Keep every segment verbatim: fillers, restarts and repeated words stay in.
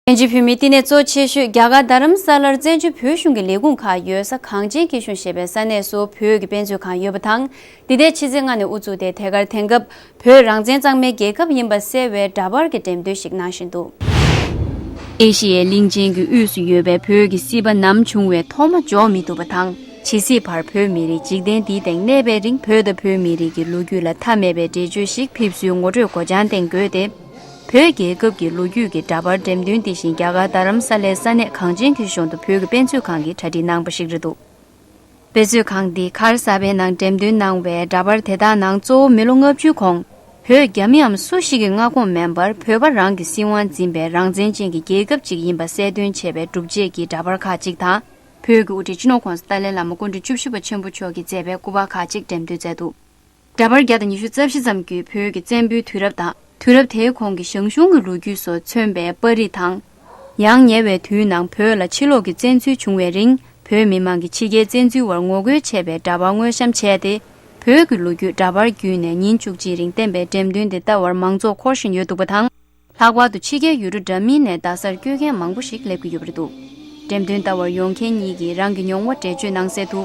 བཙན་བྱོལ་བོད་མིའི་བསྟི་གནས་གཙོ་ཆེ་ཤོས་རྒྱ་གར་རྡ་རམ་ས་ལར་བཙན་བྱོལ་བོད་གཞུང་གི་ལས་ཁུངས་ཁག་ཡོད་ས་གངས་ཅན་སྐྱིད་གཤོངས་ཞེས་པའི་ས་གནས་སུ་བོད་ཀྱི་དཔེ་མཛོད་ཁང་ཡོད་པ་དང་། འདི་ཟླའི་ཕྱི་ཚེས་ལྔ་ནས་དབུ་ཚུགས་ཏེ་དེ་གར་དེང་སྐབས་བོད་རང་བཙན་གཙང་མའི་རྒྱལ་ཁབ་ཡིན་པ་གསལ་བའི་འདྲ་པར་གྱི་འགྲེམས་སྟོན་ཞིག་གནང་བཞིན་འདུག་ཨེ་ཤི་ཡའི་གླིང་ཆེན་གྱི་དབུས་སུ་ཡོད་པའི་བོད་ཀྱི་སྲིད་པ་ནམ་བྱུང་བའི་ཐོག་མ་འཇོག་མི་ཐུབ་པ་དང་། ཇི་སྲིད་བར་བོད་མི་རིགས་འཇིག་རྟེན་འདིའི་སྟེང་གནས་པའི་རིང་། བོད་དང་བོད་མི་རིགས་ཀྱི་ལོ་རྒྱུས་ལ་མཐའ་མེད་པའི་འགྲེལ་བརྗོད་ཞིག་ཕེབས་བསུའི་ངོ་སྤྲོད་སྒོ་བྱང་སྟེང་བཀོད་དེ། བོད་རྒྱལ་ཁབ་ཀྱི་ལོ་རྒྱུས་ཀྱི་འདྲ་པར་འགྲེམས་སྟོན་འདི་བཞིན་རྒྱ་གར་རྡ་རམ་ས་ལའི་ས་གནས་གངས་ཅན་སྐྱིད་གཤོངས་དུ་བོད་ཀྱི་དཔེ་མཛོད་ཁང་གིས་གྲ་སྒྲིག་གནང་པ་ཞིག་རེད་འདུག་དཔེ་མཛོད་ཁང་འདིས་ཁར་གསར་པའི་ནང་འགྲེམས་སྟོན་གནང་བའི་འདྲ་པར་དེ་དག་ནང་གཙོ་བོ་མི་ལོ་ལྔ་བཅུའི་གོང་། བོད་རྒྱ་མིའམ་སུ་ཞིག་གི་མངའ་ཁོངས་མིན་པར། བོད་པ་རང་གི་སྲིད་དབང་འཛིན་པའི་རང་བཙན་ཅན་གྱི་རྒྱལ་ཁབ་ཅིག་ཡིན་པ་གསལ་སྟོན་བྱས་པའི་སྒྲུབ་བྱེད་ཀྱི་འདྲ་པར་ཁག་ཅིག་དང་། བོད་ཀྱི་དབུ་ཁྲིད་སྤྱི་ནོར་༸གོང་ས་ཏཱ་ལའི་བླ་མ་སྐུ་ཕྲེང་བཅུ་བཞི་པ་ཆེན་པོ་མཆོག་གིས་མཛད་པའི་སྐུ་པར་ཁག་ཅིག་འགྲེམས་སྟོན་མཛད་འདུག་འདྲ་པར་བརྒྱ་དང་ཉི་ཤུ་རྩ་བཞི་ཙམ་བརྒྱུད། བོད་ཀྱི་བཙན་པོའི་དུས་རབས་དང་། དུས་རབས་དེའི་གོང་གི་ཞང་ཞུང་གི་ལོ་རྒྱུས་སོགས་མཚོན་པའི་པར་རིས་དང་། ཡང་ཉེ་བའི་དུས་ནང་བོད་ལ་ཕྱི་ལོགས་ཀྱི་བཙན་འཛུལ་བྱུང་བའི་རིང་། བོད་མི་མང་གིས་ཕྱི་རྒྱལ་བཙན་འཛུལ་བར་ངོ་རྒོལ་བྱས་པའི་འདྲ་པར་དངོས་བཤམས་བྱས་ཏེ། བོད་ཀྱི་ལོ་རྒྱུས་འདྲ་པར་བརྒྱུད་ནས་ཉིན་བཅུ་གཅིག་རིང་བསྟན་པའི་འགྲེམས་སྟོན་དེ་ལྟ་བར་མང་ཚོགས་འཁོར་བཞིན་ཡོད་འདུག་པ་དང་། ལྷག་པར་དུ་ཕྱི་རྒྱལ་ཡུལ་གྲུ་འདྲ་མིན་ནས་རྡ་སར་བསྐྱོད་མཁན་མང་པོ་ཞིག་སླེབས་ཀྱི་ཡོད་པ་རེད་འདུག་འགྲེམས་སྟོན་ལྟ་བར་ཡོང་མཁན་གཉིས་ཀྱིས་རང་གི་མྱོང་བ་འགྲེལ་བརྗོད་གནང་གསལ་དུ།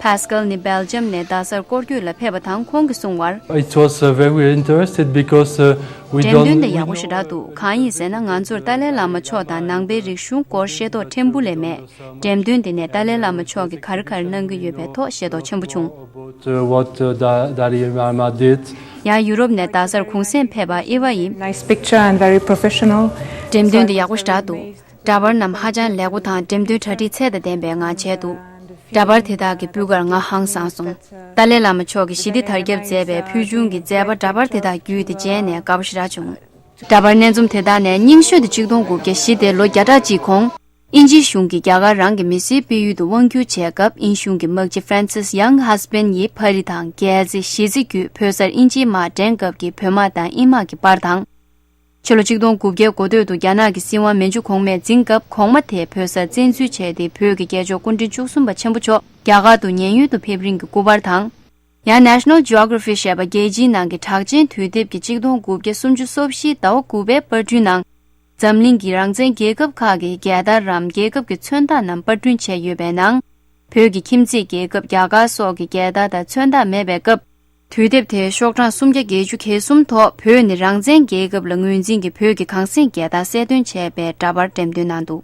ཕཱ་སི་ཀལ་ནི་སྦེལ་ཇམ་ནས་རྡ་སར་སྐོར་སྐྱོད་ལ་ཕེབས་པ་དང་། ཁོང་གིས་གསུངས་པར། It was uh, very interested because uh, we འགྲེམས་སྟོན་དེ་ཡག་པོ་ཞེ་དྲག་འདུག་གང་ཡིན་ཟེར་ན། ང་ཚོར་ཏཱ་ལའི་བླ་མ་མཆོག་དང་ནང་པའི་རིག་གཞུང་སྐོར་ཤེས་རྟོགས་ཕྲན་བུ་ལས་མེད། འགྲེམས་སྟོན་དེ་ནས་ཏཱ་ལའི་བླ་མ་མཆོག་གིས་ག་རེ་ག་རེ་གནང་གི་ཡོད་པའི་ཐོག་ཤེས་རྟོགས་ཆེན་པོ་བྱུང་། About uh, the Dalai Lama did. ཡང་ཡུ་རོབ་ནས་རྡ་སར་གུང་སེང་ཕེབས་པ་ཨི་ཝ་ཡིས། Nice picture and very professional. འགྲེམས་སྟོན་དེ་ཡག་པོ་ཞེ་དྲག་འདུག་འདྲ་པར་རྣམས་ཧ་ཅང་ལེགས་པོ་དང་འགྲེམས་སྟོན་གྲ་སྒྲིག་ཚད་དང་ལྡན་པའི་ངང་བྱས་འདུག་འདྲ་པར་དེ་དག་གི་སྤུས་ཀར་ང་ཧང་སངས་སོང་། ཏཱ་ལའི་བླ་མ་མཆོག་གིས་ཞི་བདེ་དར་ཁྱབ་མཛད་པའི་ཕུལ་བྱུང་གི་མཛད་པ་འདྲ་པར་དེ་དག་བརྒྱུད་དེ་མཇལ་ནས་དགའ་པོ་ཞེ་དྲག་བྱུང་། འདྲ་པར་སྣ་འཛོམས་དེ་དག་ནས་རྙིང་ཤོས་དེ་ཆིག་སྟོང་དགུ་བརྒྱ་བཞི་དེ་ལོ་བརྒྱ་ཕྲག་གཅིག་གོང་། དབྱིན་ཇིའི་གཞུང་གིས་རྒྱ་གར་རང་གི་མི་སེར་སྤེལ་ཡུལ་དུ་དབང་བསྒྱུར་བྱས་སྐབས། དབྱིན་གཞུང་གི་དམག་སྤྱི་Francis Young Husband ཡིས་ཕ་རི་དང་རྒྱལ་རྩེ་གཞིས་རྩེ་བརྒྱུད་བོད་སར་དབྱིན་ཇིའི་དམག་འདྲེན་སྐབས་ཀྱི་བོད་དམག་དང་དབྱིན་དམག་གི་པར་དང་། ཕྱི་ལོ་ཆིག་སྟོང་དགུ་བརྒྱའི་འགོ་སྟོད་དུ་རྒྱ་ནག་གི་སྲིད་དབང་མན་ཇུ་གོང་མས་འཛིན་སྐབས། གོང་མ་དེས་བོད་སར་བཙན་འཛུལ་བྱས་ཏེ། བོད་ཀྱི་རྒྱལ་མཆོག་སྐུ་ཕྲེང་བཅུ་གསུམ་པ་ཆེན་པོ་མཆོག་རྒྱ་གར་དུ་ཉེན་གཡོལ་དུ་ཕེབས་རིང་གི་སྐུ་པར་དང་། ཡང་National Geography ཞེས་པ་རྒྱལ་སྤྱིའི་ནང་གི་གྲགས་ཅན་དུས་དེབ་ཀྱི་ཆིག་སྟོང་དགུ་བརྒྱ་སུམ་ཅུ་སོ་བཞིའི་ཟླ་བ་དགུ་པའི་པར་སྐྲུན་ནང་། འཛམ་གླིང་གི་རང་བཙན་རྒྱལ་ཁབ་ཁག་གི་རྒྱལ་དར་རམ་རྒྱལ་ཁབ་ཀྱི་མཚོན་རྟགས་རྣམས་པར་སྐྲུན་བྱས་ཡོད་པའི་ནང་། བོད་ཀྱི་ཁྱིམ་མཚེས་རྒྱལ་ཁབ་རྒྱ་གར་སོགས་ཀྱི་རྒྱལ་དར་དང་མཚོན་རྟགས་མེད་པའི་སྐབས། དུས་དེབ་དེའི་ཤོག་གྲངས་སུམ་བརྒྱ་བརྒྱད་ཅུ་གྱ་གསུམ་ཐོག་བོད་ནི་རང་བཙན་རྒྱལ་ཁབ་ལ་ངོས་འཛིན་གྱི་བོད་ཀྱི་གངས་སེང་རྒྱལ་དར་གསལ་སྟོན་བྱས་པའི་འདྲ་པར་འགྲེམས་སྟོན་གནང་འདུག་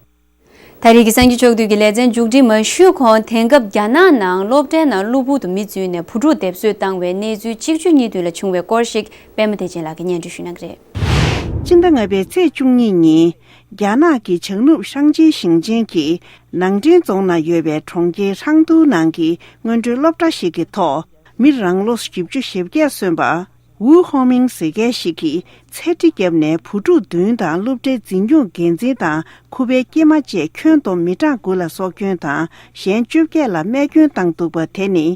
ད་རེས་ཀྱི་གསར་འགྱུར་ཕྱོགས་བསྡུས་ཀྱི་ལེ་ཚན་མཇུག་སྒྲིལ་མ་ཞུས་གོང་། དེང་སྐབས་རྒྱ་ནག་ནང་སློབ་གྲྭའི་ནང་གློ་བུར་དུ་མི་འཛུལ་ནས་བུ་ཕྲུག་སྡེབ་གསོད་བཏང་བའི་གནས་ཚུལ་གཅིག་མཇུག་གཉིས་མཐུད་ལ་བྱུང་བའི་སྐོར་ཞིག་པད་མ་བདེ་ཆེན་ལགས་ཀྱིས་སྙན་སྒྲོན་ཞུ་གནང་གི་རེད། སྤྱི་ཟླ་ལྔ་པའི་ཚེས་བཅུ་གཉིས་ཉིན། རྒྱ་ནག་གི་བྱང་ནུབ་ཧྲང་ཅིན་ཞིང་ཆེན་གྱི་ནང་ཀྲིན་རྫོང་ནང་ཡོད་པའི་གྲོང་ཁྱེར་ཧྲང་ཏུའུ་ནང་གི་སྔོན་འགྲོའི་སློབ་གྲྭ་ཞིག་གི་ཐོག་མི་རང་ལོ་བཞི་བཅུ་ཞེ་བརྒྱད་སོན་པ། ཝུའུ་ཧོ་མིང་ཟེར་མཁན་ཞིག་གིས་ཚད་གྲི་བརྒྱབ་ནས་བུ་ཕྲུག་བདུན་དང་སློབ་གྲྭའི་འཛིན་སྐྱོང་འགན་འཛིན་དང་ཁུ་པའི་སྐྱེས་མ་བཅས་ཁྱོན་བསྡོམས་མི་གྲངས་དགུ་ལ་སྲོག་སྐྱོན་དང་གཞན་བཅོ་བརྒྱད་ལ་རྨས་སྐྱོན་བཏང་འདུག་པ་དེ་ནི།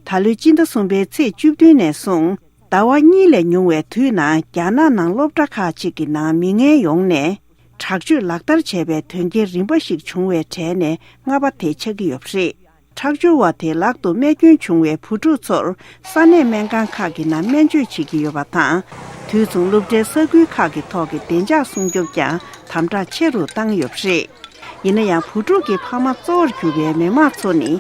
ད་ལོའི་སྤྱི་ཟླ་གསུམ་པའི་ཚེས་བཅུ་བདུན་ནས་བཟུང་ཟླ་བ་གཉིས་ལས་ཉུང་བའི་དུས་ནང་རྒྱ་ནག་ནང་སློབ་གྲྭ་ཁག་ཅིག་གི་ནང་མི་ངན་ཡོང་ནས་དྲག་སྤྱོད་ལག་བསྟར་བྱས་པའི་དོན་རྐྱེན་རིམ་པ་ཞིག་བྱུང་བའི་གྲས་ནས་ལྔ་པ་དེ་ཆགས་ཀྱི་ཡོད་པ་རེད། ཁྲག་སྦྱོར་བ་དེ་ལག་ཏུ་རྨས་སྐྱོན་བྱུང་བའི་བུ་ཕྲུག་ཚོར་ས་གནས་སྨན་ཁང་ཁག་གི་ནང་སྨན་བཅོས་བྱེད་ཀྱི་ཡོད་པ་དང་། དུས་མཚུངས་སློབ་གྲྭའི་ས་ཁུལ་ཁག་གི་ཐོག་གི་བདེ་འཇགས་སྲུང་སྐྱོབ་ཀྱང་དམ་དྲག་ཆེ་རུ་བཏང་ཡོད་པ་རེད། ཡིན་ན་ཡང་བུ་ཕྲུག་གི་ཕ་མ་གཙོ་བོར་གྱུར་པའི་མི་མང་ཚོ་ནི་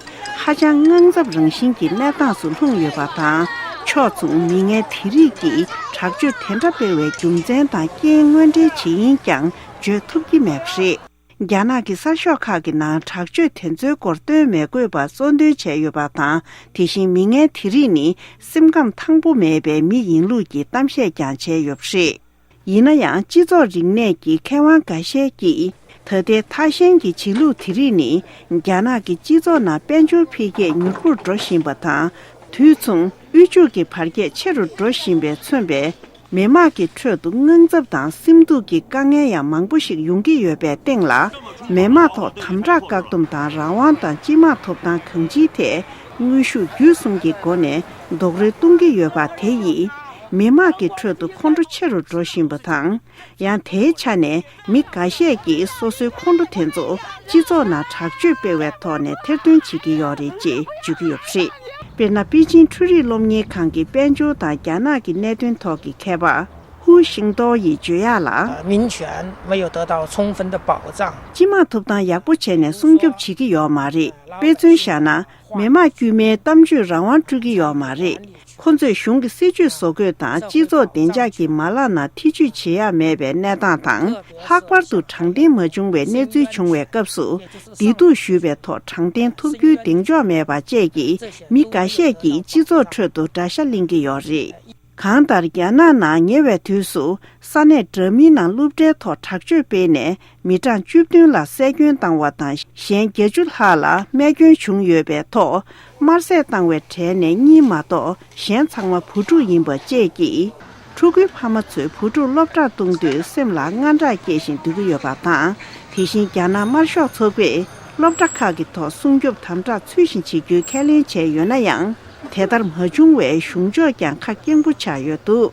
ཧ་ཅང་དངངས་འཚབ་རང་བཞིན་གྱི་གནས་སྟངས་སུ་ལྷུང་ཡོད་པ་དང་། ཕྱོགས་མཚུངས་མི་ངན་དེ་རིགས་ཀྱིས་དྲག་སྤྱོད་དེ་འདྲ་སྤེལ་བའི་རྒྱུ་མཚན་དང་རྐྱེན་དངོས་འབྲེལ་ཇི་ཡིན་ཀྱང་བརྗོད་ཐུབ་ཀྱི་མེད་པ་རེད། རྒྱ་ནག་གི་གསར་ཤོག་ཁག་གི་ནང་དྲག་སྤྱོད་དེ་ཚོའི་སྐོར་སྟོན་མི་དགོས་པ་གཙོ་འདོན་བྱས་ཡོད་པ་དང་། དེ་བཞིན་མི་ངན་དེ་རིགས་ནི་སེམས་ཁམས་ཐང་པོ་མེད་པའི་མི་ཡིན་ལུགས་ཀྱི་གཏམ་བཤད་ཀྱང་བྱས་ཡོད་པ་རེད། ཡིན་ན་ཡང་། སྤྱི་ཚོགས་རིག་གནས་ཀྱི་མཁས་དབང་འགའ་ཤས་ཀྱིས། ད་ལྟའི་ཐ་ཞན་གྱི་བྱེད་ལུགས་དེ་རིགས་ནི། རྒྱ་ནག་གི་སྤྱི་ཚོགས་ནང་དཔལ་འབྱོར་འཕེལ་རྒྱས་མྱུར་པོར་འགྲོ་བཞིན་པ་དང་། དུས་མཚུངས། དབུལ་ཕྱུག་གི་བར་ཁྱད་ཆེ་རུ་འགྲོ་བཞིན་པས་མཚོན་པའི། མི་དམངས་ཀྱི་ཁྲོད་དུ་དངངས་འཚབ་དང་སེམས་སྡུག་གི་དཀའ་ངལ་ཡང་མང་པོ་ཞིག་ཡོང་གི་ཡོད་པའི་སྟེང་ལ། མི་དམངས་ཐོག་དམ་དྲག་བཀག་སྡོམ་དང་། རང་དབང་དང་སྤྱི་དམངས་ཐོབ་ཐང་གང་ཅིའི་ཐད། དངོས་ཤུགས་བརྒྱུད་གསུམ་གྱི་སྒོ་ནས་རྡོག་རོལ་གཏོང་གི་ཡོད་པ་དེ་ཡིས། མི་དམངས་ཀྱི་ཁྲོད་དུ་ཁོང་ཁྲོ་ཆེ་རུ་འགྲོ་བཞིན་པ་དང་། ཡང་དེའི་ཆ་ནས་མི་འགའ་ཤས་ཀྱིས་སོ་སོའི་ཁོང་ཁྲོ་དེ་ཚོ་སྤྱི་ཚོགས་ནང་དྲག་སྤྱོད་སྤེལ་བའི་ཐོག་ནས་ཐེར་འདོན་བྱེད་ཀྱི་ཡོད་རེད་ཅེས་བརྗོད་ཀྱི་ཡོད་པ་རེད། དཔེར་ན། པེ་ཅིང་འཕྲུལ་རིག་སློབ་གཉེར་ཁང་གི་དཔལ་འབྱོར་དང་རྒྱ་ནག་གི་གནད་དོན་ཐོག་གི་མཁས་པ། ཧུ། ཧུའུ་ཤིང་ཏོའོ་ཡིས་བརྗོད་ཡག་ལ། 民权没有得到充分的保障。 སྤྱི་དམངས་ཐོབ་ཐང་ཡག་པོ་བྱས་ནས་སྲུང་སྐྱོབ་བྱེད་ཀྱི་ཡོད་མ་རེད། དཔེ་མཚོན་བཞག་ན། མི་དམངས་དཀྱུས་མའི་གཏམ་བརྗོད་རང་དབང་སྤྲོད་ཀྱི་ཡོད་མ་རེད། ཁོ་ཚོས་གཞུང་གི་སྲིད་ཇུས་བཟོ་འགོད་དང་སྤྱི་ཚོགས་བདེ་འཇགས་ཀྱི་མ་ལག་ནང་ཐེ་ཇུས་བྱེད་ཡག་མེད་པའི་གནས་སྟངས་དང་། ལྷག་པར་དུ་དྲང་བདེན་མ་བྱུང་བའི་གནས་ཚུལ་བྱུང་བའི་སྐབས་སུ། བདེ་སྡུག་ཞུས་པའི་ཐོག་དྲང་བདེན་ཐོབ་རྒྱུའི་གདེང་འཇོག་མེད་པ་བཅས་ཀྱིས་མི་འགའ་ཤས་ཀྱིས་སྤྱི་ཚོགས་ཁྲོད་དུ་དགྲ་ཤ་ལེན་གྱི་ཡོད་རེད། གང་ལྟར། རྒྱ་ནག་ནང་ཉེ་བའི་དུས་སུ་ས་གནས་འདྲ་མིན་ནང་སློབ་གྲྭའི་ཐོག་དྲག་སྤྱོད་སྤེལ་ནས་མི་གྲངས་བཅུ་བདུན་ལ་བསད་སྐྱོན་བཏང་བ་དང་། གཞན་བརྒྱད་ཅུ་ལྷག་ལ་རྨས་སྐྱོན་བྱུང་ཡོད་པའི་ཐོག་དམར་ཟས་བཏང་བའི་གྲས་ནས་གཉིས་མ་གཏོགས་གཞན་ཚང་མ་བུ་ཕྲུག་ཡིན་པ་བཅས་ཀྱིས། ཕྲུ་གུའི་ཕ་མ་ཚོས་བུ་ཕྲུག་སློབ་གྲྭར་གཏོང་དུས་སེམས་ལ་དངངས་སྐྲག་སྐྱེས་བཞིན་སྡོད་ཀྱི་ཡོད་པ་དང་། དེ་བཞིན་རྒྱ་ནག་དམར་ཤོག་ཚོགས་པས་སློབ་གྲྭ་ཁག་གི་ཐོག་སྲུང་སྐྱོབ་དམ་དྲག་ཚུལ་བཞིན་བྱེད་རྒྱུའི་ཁས་ལེན་བྱས་ཡོད་ན་ཡང་། དེ་ལྟར་མ་བྱུང་བས་གཞུང་ཕྱོགས་ཀྱང་ཁ་སྐྱེངས་པོ་ཆགས་ཡོད་འདུག།